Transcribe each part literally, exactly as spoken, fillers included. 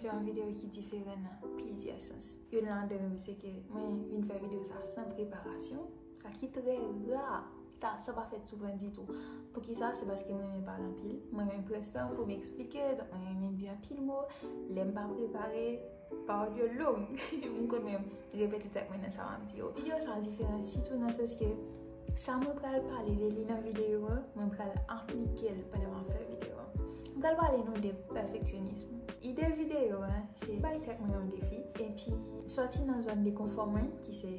fè yon videyo ki diferan nan plizyè sans. Youn ladan yo se ke mwen vin fè videyo sa san preparasyon, sa ki trè ra. Sa, sa pa fèt souvan ditou. Poukisa? Se paske mwen renmen pale anpil. Mwen renmen pran san pou m eksplike. Donk, mwen renmen di anpil mo. Lè m pa prepare, pawòl yo long. M konn mwen repete tèt mwen nan sa m ap di yo. Videyo sa a diferan sitou nan sans ke sa mwen pral pale de li nan videyo an, mwen pral aplike l pandan m ap fè videyo an. M pral pale nou de pèfeksyonism. Ide videyo an, se bay tèt mwen yon defi, epi sòti nan zòn de konfò mwen, ki se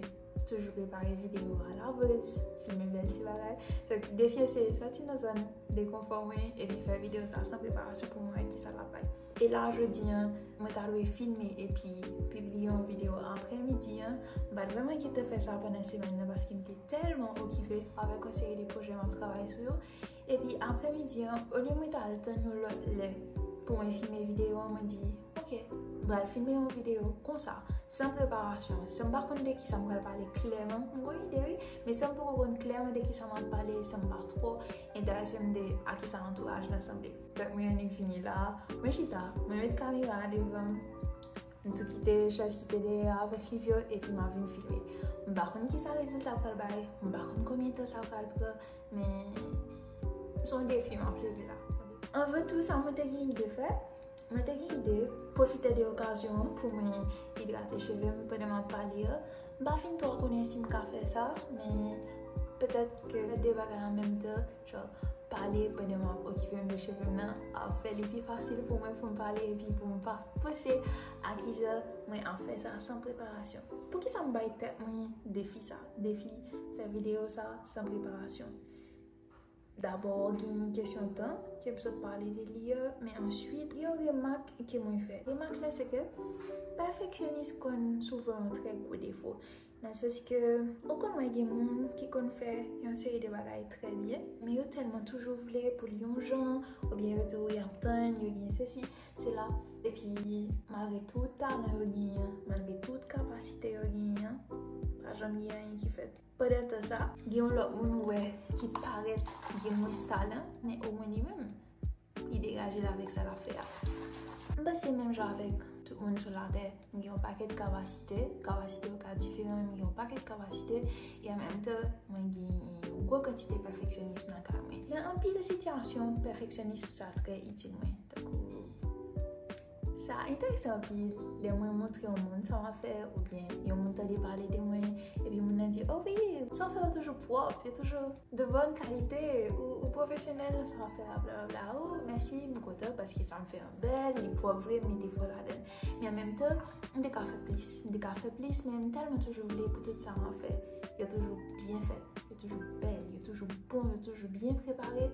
toujou prepare videyo alavans, filme bèl ti bagay. Donk, defi an se sòti nan zòn de konfò mwen epi fè videyo sa san preparasyon pou mwen wè kisa l ap bay. E la, jodi an, mwen ta dwe filme epi pibliye yon videyo aprèmidi an. M pa t vrèman gen tan fè sa pandan semèn nan paske m te tèlman okipe avèk yon seri de pwojè m ap travay sou yo. Epi aprèmidi an, olye mwen ta al tann yon lòt lè pou mwen filme videyo an, mwen di, ok, m pral filme yon videyo konsa, san preparasyon, san m pa konn de kisa m pral pale klèman. M gon ide, wi, men san m poko konn klèman de kisa m ap pale, san m pa twò enterese m de a kisa antouraj lan sanble. Donk, mwen annik vini la, mwen chita, mwen met kamera devan m, m tou kite chèz ki te dèyè avèk liv yo, epi m ap vin filme. M pa konn kisa rezilta pral bay, m pa konn konbyen tan sa pral pran, men se yon defi m ap leve la. Se yon defi. Anvan tou, sa mwen te gen ide fè, mwen te gen ide pwofite de okazyon an pou mwen idrate cheve m pandan m ap pale a. M pa fin twò konnen si m ka fè sa, men petèt ke fè de bagay an menm tan, jan pale pandan m ap okipe m de cheve m nan, ap fè li pi fasil pou mwen pou m pale epi pou m pa panse a kijan mwen ap fè sa san preparasyon. Poukisa m bay tèt mwen defi sa, defi fè videyo sa san preparasyon? Dabò, gen kesyon tan ke m sot pale de li a, men answit, gen yon remak ke mwen fè. Remak la, se ke pèfeksyonis konn souvan yon trè gwo defo. Nan sans ke, ou konn wè gen moun ki konn fè yon seri de bagay trè byen, men yo tèlman toujou vle pou l yon jan, oubyen yo toujou y ap tann, yo gen sesi, sela. Epi, malgre tout talan yo genyen an, malgre tout kapasite yo genyen an, pa janm gen anyen ki fèt. Pandan tan sa, gen yon lòt moun ou wè ki parèt gen mwens talan, men omwen li menm, li degaje l avèk sa l ap fè a. M panse menm jan avèk tout moun sou latè, m gen yon pakèt kapasite, kapasite yo ka diferan, men m gen yon pakèt kapasite, e an menm tan, mwen gen yon gwo kantite pèfeksyonism nan kay mwen. Nan anpil sitiyasyon, pèfeksyonism sa trè itil mwen. Tankou, sa enterese anpil lè mwen montre yon moun sa m ap fè, oubyen yon moun tande pale de mwen, epi moun nan di, o wi, sa w fè yo toujou pwòp, yo toujou de bòn kalite, ou, ou pwofesyonèl nan sa w ap fè a, blablabla. O, mèsi, m kontan paske sa m fè an bèl, li pwòp vre, m mete fò ladan l. Men an menm tan, m te ka fè plis, m te ka fè plis, men m tèlman toujou vle pou tout sa m ap fè, yo toujou byen fèt, yo toujou bèl, yo toujou bon, yo toujou byen prepare.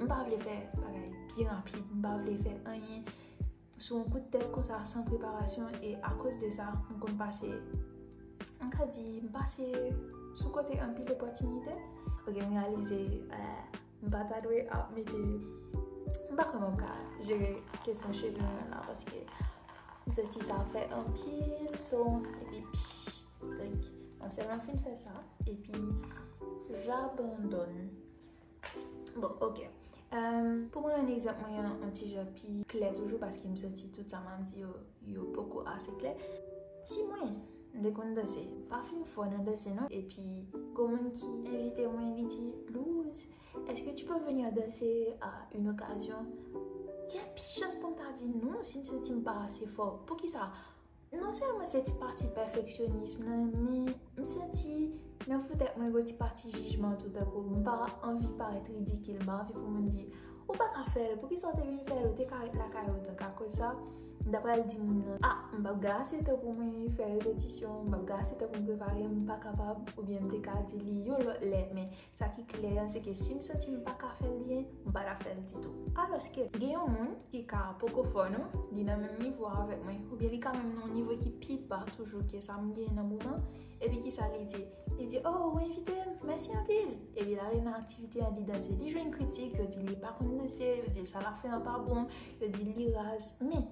M pa vle fè bagay byen rapid, m pa vle fè anyen sou yon kout tèt konsa, san preparasyon, e akoz de sa, m konn pase, m ka di, m pase sou kote anpil opòtinite. Ok, m reyalize, eh, m pa ta dwe ap mete, m pa kwè mwen ka jere kesyon cheve mwen la, paske m santi sa fè anpil son, epi psh, donk, m sèlman fin fè sa, epi j'abandonne. Bon, ok. Euh, pou mwen, yon egzanp mwen an, yon ti jan pi klè toujou, paske m santi tout sa m ap di yo, yo poko ase klè. Si mwen, m te konn danse, m pa fin fò nan danse non, epi gon moun ki envite mwen, li di, Blues, est-ce que tu peux venir danser à une occasion? Gen anpil chans pou m ta di non si m santi m pa ase fò. Poukisa? Non sèlman se ti pati pèfeksyonism nan, men m santi nan fou tèt mwen gon ti pati jijman tou, tankou m pa anvi parèt ridikil, m pa anvi pou moun di, ou pa ka fè l, poukisa w te vin fè l, ou te ka ret lakay ou, donk akoz sa, m ta pral di moun nan, a, m p ap gen ase tan pou mwen fè repetisyon, m p ap gen ase tan pou m prepare, m pa kapab, oubyen m te ka di li yon lòt lè, men sa ki klè an, se ke si m santi m pa ka fè l byen, m pa t ap fè l ditou. Alòske, gen yon moun ki ka poko fò non, li nan menm nivo avèk mwen, oubyen li ka menm nan yon nivo ki pi ba toujou ke sa m genyen nan moman, epi kisa li di? Li di, o, ou envite m, mèsi anpil. Epi l ale nan aktivite an, li danse. Li jwenn kritik, yo di li pa konn danse, yo di sa l ap fè an pa bon, yo di li raz. Men,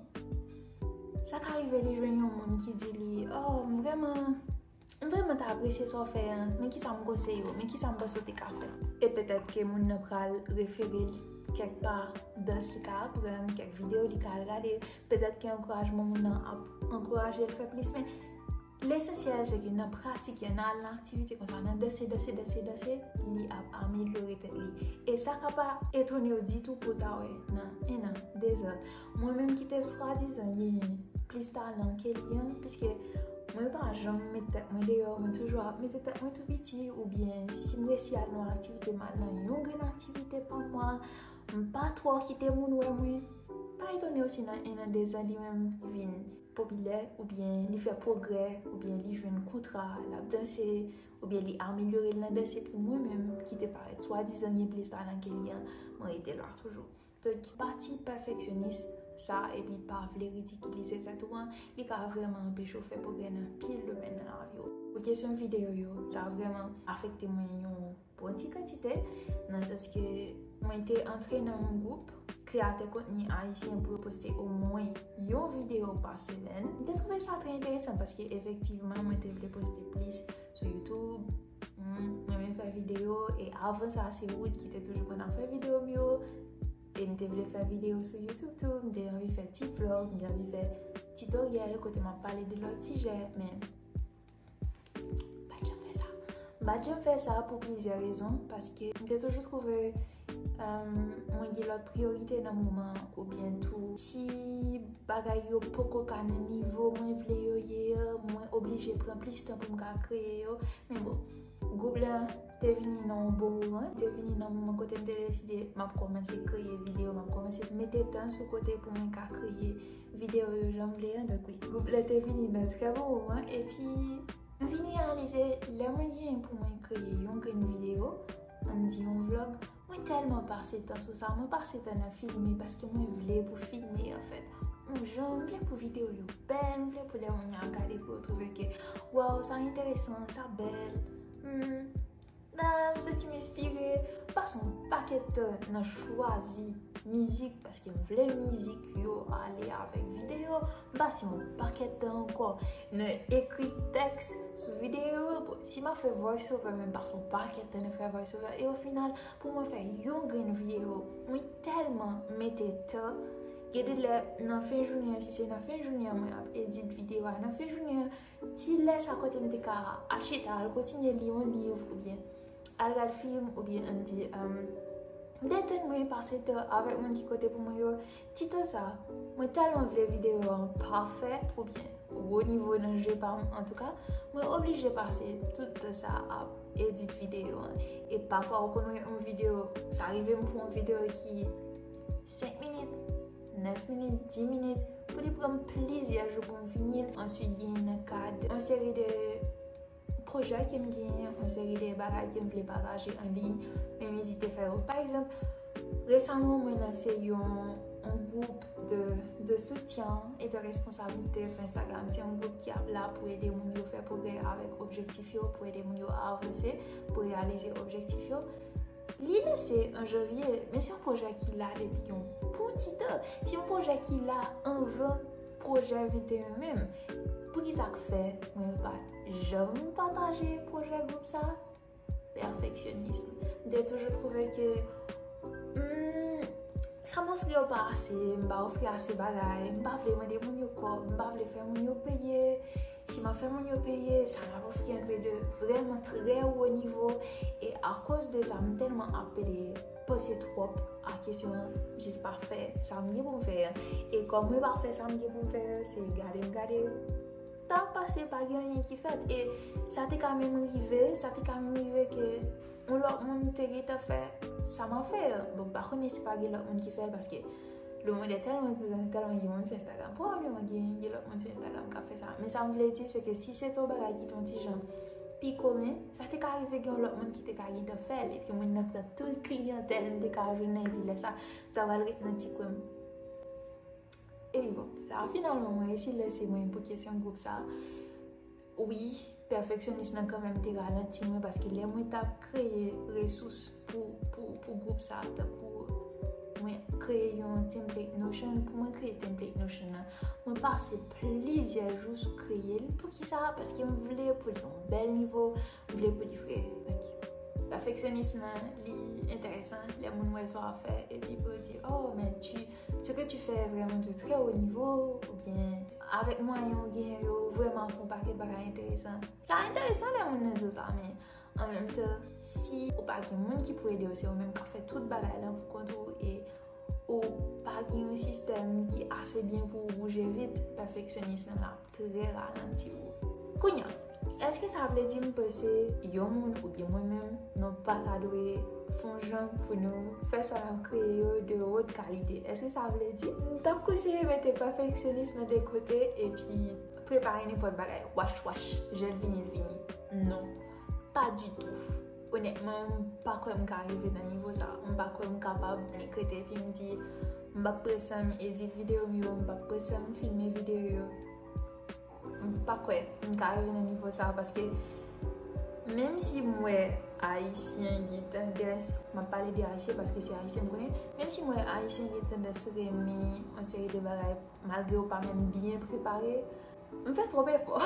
sa ka rive li jwenn yon moun ki di li, o, m vrèman M vrèman ta apresye sa w fè an, men kisa m konseye w, men kisa m panse w te ka fè. E petèt ke moun nan pral refere l kèk pa dans li ka aprann, kèk videyo li ka al gade, petèt ke ankourajman moun nan ap ankouraje l fè plis, men lesansyèl se ke nan pratik, nan al nan aktivite konsa, nan danse, danse, danse, danse, li ap amelyore tèt li. E sa ka pa etone w ditou pou w ta wè nan en an, de zan, mwen menm ki te swadizan genyen plis talan ke li an, piske mwen pa janm met tèt mwen deyò, mwen toujou ap mete tèt mwen tou piti, oubyen si m resi al nan yon aktivite, m al nan yon grenn aktivite pa mwa, m pa twò kite moun wè mwen. Pa etone w si nan en an, de zan, li menm li vin popilè, oubyen li fè pwogrè, oubyen li jwenn kontra, l ap danse, oubyen li amelyore l nan danse. Pou mwen menm, ki te parèt swadizan gen plis talan ke li an, mwen rete la toujou. Donk, pati pèfeksyonis sa, epi pa vle ridikilize tèt ou an, li ka vrèman anpeche w fè pwogrè nan anpil domèn nan lavi w. Pou kesyon videyo yo, sa vrèman afekte mwen yon bon ti kantite, nan sans ke mwen te antre nan yon gwoup kreyatè kontni ayisyen pou yo poste omwen yon videyo pa semèn. M te twouve sa trè enteresan paske efektivman mwen te vle poste plis sou YouTube. Hmm, mwen renmen fè videyo, e avan sa, se Wood ki te toujou konn ap fè videyo m yo. E m te vle fè videyo sou YouTube tou. M te anvi fè ti vlog, m te anvi fè titoryèl kote m ap pale de lòt sijè, men m pa t janm fè sa. M pa t janm fè sa pou plizyè rezon, paske m te toujou twouve um, mwen gen lòt priyorite nan moman an, oubyen tou, si bagay yo poko ka nan nivo mwen vle yo ye an, mwen oblije pran plis tan pou m ka kreye yo. Men bon, gwoup la te vini nan yon bon moman, te vini nan moman kote m te deside m ap kòmanse kreye videyo, m ap kòmanse mete tan sou kote pou mwen ka kreye videyo yo jan m vle an. Donk wi, gwoup la te vini nan trè bon moman, epi m vin reyalize lè mwen genyen pou mwen kreye yon grenn videyo, ann di yon vlog, mwen tèlman pase tan sou sa, mwen pase tan nan filme paske mwen vle pou filme, anfèt. Yon jan, m vle pou videyo yo bèl, m vle pou lè moun yo ap gade pou yo twouve ke, waw, sa enteresan, sa bèl. Hmm, nan, m santi m enspire, m pase yon pakèt tan nan chwazi mizik, paske m vle mizik yo ale avèk videyo, m pase yon pakèt tan ankò nan ekri tèks sou videyo yo. Bon, si m ap fè voice over, men m pase yon pakèt tan nan fè voice over. E o final, pou mwen fè yon grenn videyo, mwen tèlman mete tan. Gen de lè, nan fen jounen an, si se nan fen jounen an mwen ap edit videyo a, nan fen jounen an, ti lè sa kote m te ka al chita, al kontinye li yon liv, oubyen al gad fim, oubyen ann di, um, detann mwen, pase tan avèk moun ki kote pou mwen yo. Ti tan sa, mwen tèlman vle videyo an pafè, oubyen wo nivo nan je pa m, antouka, mwen oblije pase tout tan sa ap edit videyo an. E pafwa, ou konn wè yon videyo, sa rive m pou yon videyo ki senk minit, nèf minit, dis minit, pou li pran m plizyè jou pou m fini l. Answit, gen nan kad yon seri de pwojè ke m genyen, yon seri de bagay ke m vle pataje an liy, men m ezite fè yo. Pa egzanp, resaman, mwen lanse yon, yon gwoup de, de soutien et de responsabilité sou Instagram. Se yon gwoup ki ap la pou ede moun yo fè pwogrè avèk objektif yo, pou ede moun yo avanse, pou reyalize objektif yo. Li lanse an janvye, men se yon pwojè ki la depi yon bon ti tan. Se yon pwojè ki la anvan pwojè venteyen menm. Poukisa k fè mwen pa janm pataje pwojè gwoup sa? Pèfeksyonism. M te toujou twouve ke, hmm, sa m ofri yo pa ase, m pa ofri ase bagay, m pa vle mande moun yo kòb, m pa vle fè moun yo peye. Si m ap fè moun yo peye, sa m ap ofri an dwe de vrèman trè wo nivo. E akoz de sa, m tèlman ap pede panse twòp a kesyon an, m jis pa fè sa m gen pou m fè an. E kòm mwen pa fè sa m gen pou m fè an, se gade m gade, tan ap pase, pa gen anyen ki fèt. E sa te ka menm rive, sa te ka menm rive ke yon lòt moun te gentan fè sa m ap fè an. Bon, m pa konnen si pa gen lòt moun ki fè l, paske le monde est tellement grand, tèlman gen moun sou Instagram, pwobableman gen, gen lòt moun sou Instagram k ap fè sa. Men sa m vle di, se ke si se te yon bagay ki te yon ti jan pi komen, sa te ka rive gen yon lòt moun ki te ka gentan fè l, epi moun nan pran tout kliyantèl m te ka jwenn nan, epi lè sa, m ta pral ret nan ti kwen m. Epi bon, la finalman, mwen resi lanse mwen pou kesyon gwoup sa. Wi, pèfeksyonis lan kanmenm te ralanti mwen, paske lè mwen t ap kreye resous pou, pou, pou gwoup sa, tankou mwen kreye yon template Notion, pou mwen kreye template Notion nan, mwen pase plizyè jou sou kreye l. Poukisa? Paske m vle pou li yon bèl nivo, m vle pou li fre. Donk, pèfeksyonis lan, li enteresan lè moun wè sa w ap fè, epi pou yo di, oh, men tu, ce que tu fais est vraiment de très haut niveau, oubyen avèk mwayen ou genyen yo, ou vrèman ap fè yon pakèt bagay enteresan. Sa enteresan lè moun nan di w sa, men an menm tan, si ou pa gen moun ki pou ede w, se ou menm k ap fè tout bagay lan pou kont ou, e ou pa gen yon sistèm ki ase byen pou ou bouje vit, pèfeksyonism lan ap trè ralanti ou. Kounye a, èske sa vle di m panse yon moun oubyen mwen menm, nou pa ta dwe fè yon jan pou nou fè sa n ap kreye yo de wot kalite? Èske sa vle di m t ap konseye mete pèfeksyonism lan de kote epi prepare nenpòt bagay, wach wach, jan l vini, l vini? Non, pa ditou. Onètman, m pa kwè m ka rive nan nivo sa. M pa kwè m kapab annik rete epi m di, m p ap prese m edit videyo m yo, m p ap prese m filme videyo yo. M pa kwè m ka rive nan nivo sa, paske menm si m wè Ayisyen gen tandans, m ap pale de Ayisyen paske se Ayisyen m konnen, menm si m wè Ayisyen gen tandans renmen yon seri de bagay, malgre yo pa menm byen prepare, m fè twòp efò.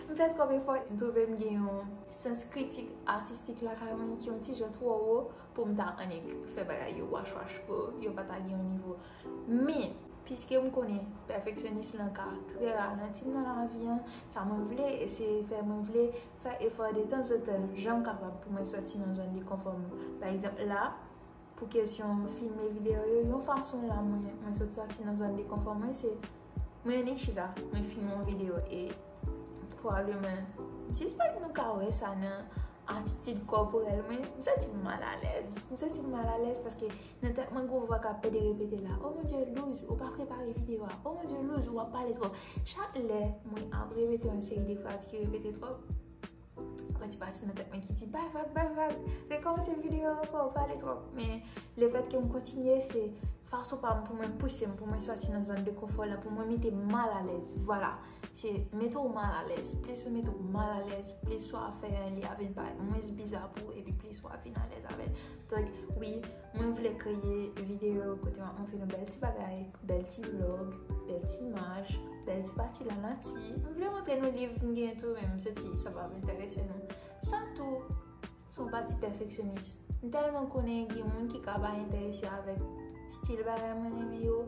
M fè twòp efò. M twouve m gen yon sans kritik atistik lakay mwen ki yon ti jan twò wo pou m ta annik fè bagay yo wach wach, pou yo pa ta gen yon nivo. Men, piske m konnen pèfeksyonis lan ka trè ralanti m nan lavi an, sa mwen vle eseye fè, mwen vle fè efò de tanzantan, jan m kapab pou mwen sòti nan zòn de konfò m. Pa egzanp, la, pou kesyon filme videyo yo, yon fason la mwen, mwen sot sòti nan zòn de konfò mwen, se mwen annik chita, mwen filme yon videyo e pwobableman, m sispèk nou ka wè sa nan atitid kòporèl mwen, m santi m malalèz. M santi m malalèz paske nan tèt mwen gon vwa k ap pede repete la, oh mon Dieu, Louz, ou pa prepare videyo a, oh mon Dieu, Louz, ou ap pale twòp. Chak lè mwen ap repete yon seri de fraz ki repete twòp, yon ti pati nan tèt mwen ki di, bay vag, bay vag, rekòmanse videyo a ankò, ou pale twòp. Men lefètke m kontinye, se fason pa m pou mwen pouse m, pou mwen sòti nan zòn de konfò la, pou mwen mete m malalèz. Vwala, se mete w malalèz. Plis ou mete w malalèz, plis sa w ap fè an, li ap vin parèt mwens biza pou ou, epi plis w ap vin alèz avè l. Donk, wi, mwen vle kreye videyo kote m ap montre nou bèl ti bagay, bèl ti vlòg, bèl ti imaj, bèl ti pati lanati. M vle montre nou liv m gen tou, men m santi sa p ap enterese nou. Sa tou, se yon pati pèfeksyonis. M tèlman konnen gen moun ki ka pa enterese avèk stil bagay mwen renmen yo.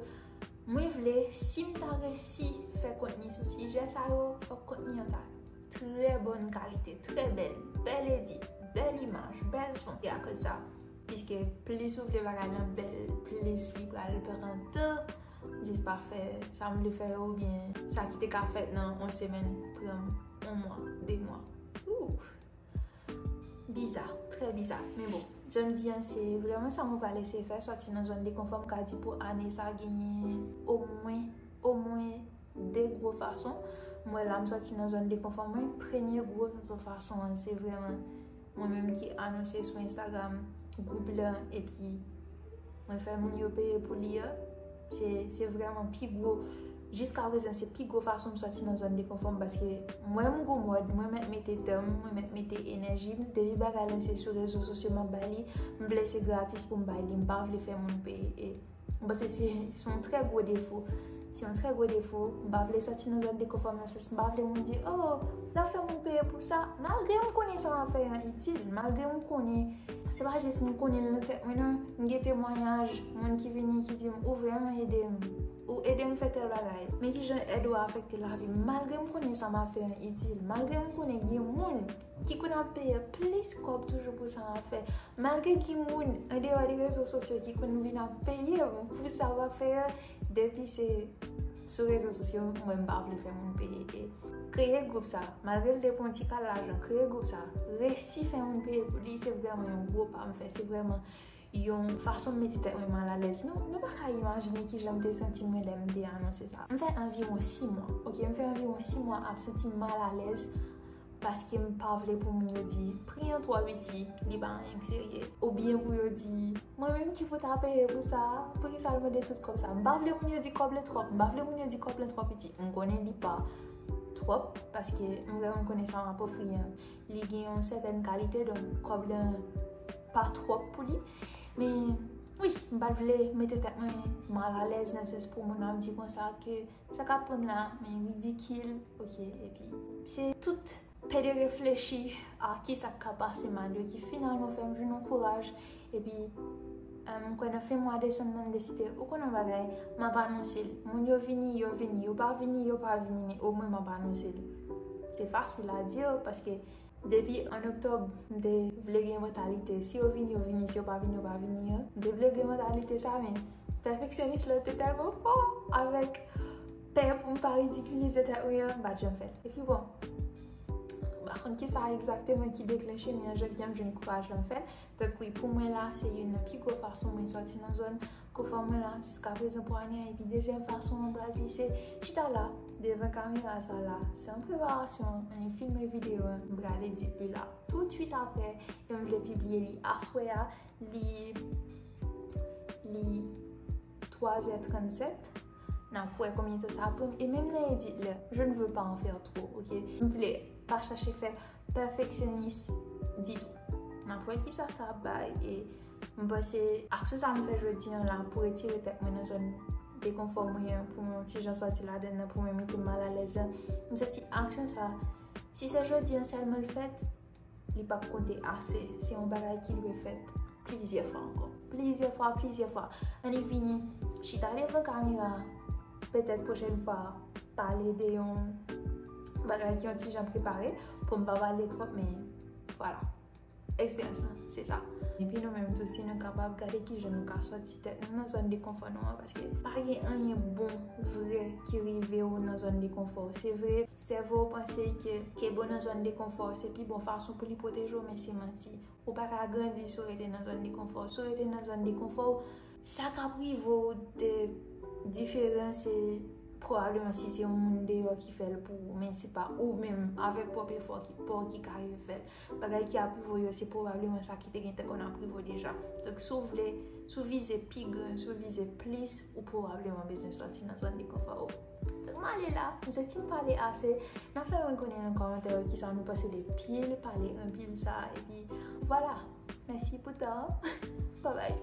Mwen vle, si m ta resi fè kontni sou sijè sa yo, fòk kontni an ta trè bòn kalite, trè bèl, bèl edit, bèl imaj, bèl son. E akoz sa, piske plis ou vle bagay lan bèl, plis li pral pran tan, jis pa fè sa m vle fè yo, oubyen sa ki te ka fèt nan yon semèn pran m yon mwa, de mwa. Ouf! Biza, trè biza. Men bon, jan m di an, se vrèman sa mwen pral eseye fè, sòti nan zòn de konfò. M ka di pou ane sa genyen omwen, omwen de gwo fason. M wè la m sòti nan zòn de konfò mwen. Premye gwo fason an, se vrèman mwen menm ki anonse sou Instagram gwoup lan, epi mwen fè moun yo peye pou li an. Se, se vrèman pi gwo, jiska prezan, se pi gwo fason m sòti nan zòn de konfò m, paske mwen m gon mòd, mwen mèt mete tan m, mwen mèt mete enèji m. Depi bagay lan se sou rezo sosyo m ap bay li, m vle se gratis pou m bay li, m pa vle fè moun peye. E m panse se, se yon trè gwo defo. Se yon trè gwo defo. M pa vle sòti nan zòn de konfò m nan sans m pa vle moun di, oh, l ap fè moun peye pou sa. Malgre m konnen sa m ap fè an itil, malgre m konnen, se pa jis m konnen l nan tèt mwen non. M gen temwayaj, moun ki vini ki di m, ou vrèman ede m. Ou ede m fè tèl bagay. Men kijan èd ou a afekte lavi m. Malgre m konnen sa m ap fè an itil, malgre m konnen gen moun ki konn ap peye plis kòb toujou pou sa m ap fè, malgre gen moun andeyò de rezo sosyo ki konn vin ap peye m pou sa m ap fè an, depi se sou rezo sosyo, mwen m pa vle fè moun peye. E kreye gwoup sa, malgre l te pran yon ti kal lajan, kreye gwoup sa, resi fè moun peye pou li, se vrèman yon gwo pa m fè, se vrèman yon fason m mete tèt mwen malalèz. Nou, nou pa ka imajine kijan m te santi mwen lè m te anonse sa. M fè anviwon sis mwa, oke? M fè anviwon sis mwa ap santi m malalèz paske m pa vle pou moun yo di, pri an twò piti, li pa anyen k serye. Oubyen pou yo di, mwen menm ki pou ta peye pou sa, poukisa l mande tout kòb sa? M pa vle moun yo di kòb lan twòp, m pa vle moun yo di kòb lan twò piti. M konnen li pa twòp, paske m vrèman konnen sa m ap ofri an, li gen yon sètèn kalite, donk kòb lan pa twòp pou li. Men, wi, m pa t vle mete tèt mwen malalèz nan sans pou moun ap di konsa ke sa k ap pran m la, men ridikil, oke, epi se tout pede reflechi a kisa k ka pase m a de ki finalman fè m jwenn yon kouraj. Epi, m kwè nan fen mwa desanm nan, m deside, ou konn yon bagay, m ap anonse l. Moun yo vini, yo vini. Yo pa vini, yo pa vini, men omwen m ap anonse l. Se fasil a di, paske depi an oktòb, m te vle gen mantalite, si yo vini, yo vini, si yo pa vini, yo pa vini an. M te vle gen mantalite sa, men pèfeksyonis la te tèlman fò avèk pè pou m pa ridikilize tèt mwen an, m pa t janm fè l. Epi bon, m pa konn kisa egzakteman ki deklanche, men an janvye m jwenn kouraj la m fè l. Donk wi, pou mwen la, se youn nan pi gwo fason mwen sòti nan zòn konfò mwen la jiska prezan pou ane a. Epi dezyèm fason mwen pral di se chita la devan kamera sa la. Se an preparasyon, ann filme videyo an, m pral edit li la toutswit apre, e m vle pibliye li aswè a, li, li twa zè trannsèt. N ap wè konbyen tan sa ap pran m. E menm nan edit la, je ne veux pas en faire trop, ok? M vle pa chache fè pèfeksyonis ditou. N ap wè kisa sa ap bay. E m panse aksyon sa m fè jodi an la pou retire tèt mwen nan zòn dekonfò mwen an, pou mwen yon ti jan sòti ladann nan, pou mwen mete m malalèz la. M santi aksyon sa, si se jodi an sèlman l fèt, li p ap konte ase. Se yon bagay ki dwe fèt plizyè fwa ankò. Plizyè fwa, plizyè fwa. Annik vini chita devan kamera, petèt pwochèn fwa, pale de yon bagay ki yon ti jan prepare, pou m pa pale twòp, men vwala. Eksperyans lan, se sa. Epi nou menm tou, si nou kapab, gade kijan nou ka sòti tèt nou nan zòn dekonfò nou an, paske pa gen anyen bon vre ki rive w nan zòn dekonfò. Se vre, sèvo w panse ke, ke bon nan zòn dekonfò, se pi bon fason pou li pwoteje w, men se manti. Ou pa ka grandi si w rete nan zòn dekonfò. Si w rete nan zòn dekonfò, sa k ap rive w de diferan, se pwobableman si se yon moun deyò ki fè l pou ou, men se pa ou menm avèk pwòp efò ki, pa w ki ka rive fè l. Bagay ki ap rive w yo, se pwobableman sa ki te gentan konn ap rive w deja. Donk, si w vle, si w vize pi gran, si w vize plis, ou pwobableman bezwen sòti nan zòn dekonfò ou. Donk, m ale la, m santi m pale ase. N ap fè mwen konnen nan kòmantè yo kisa nou panse de pil pale anpil sa. Epi, vwala. Mèsi pou tan. Babay.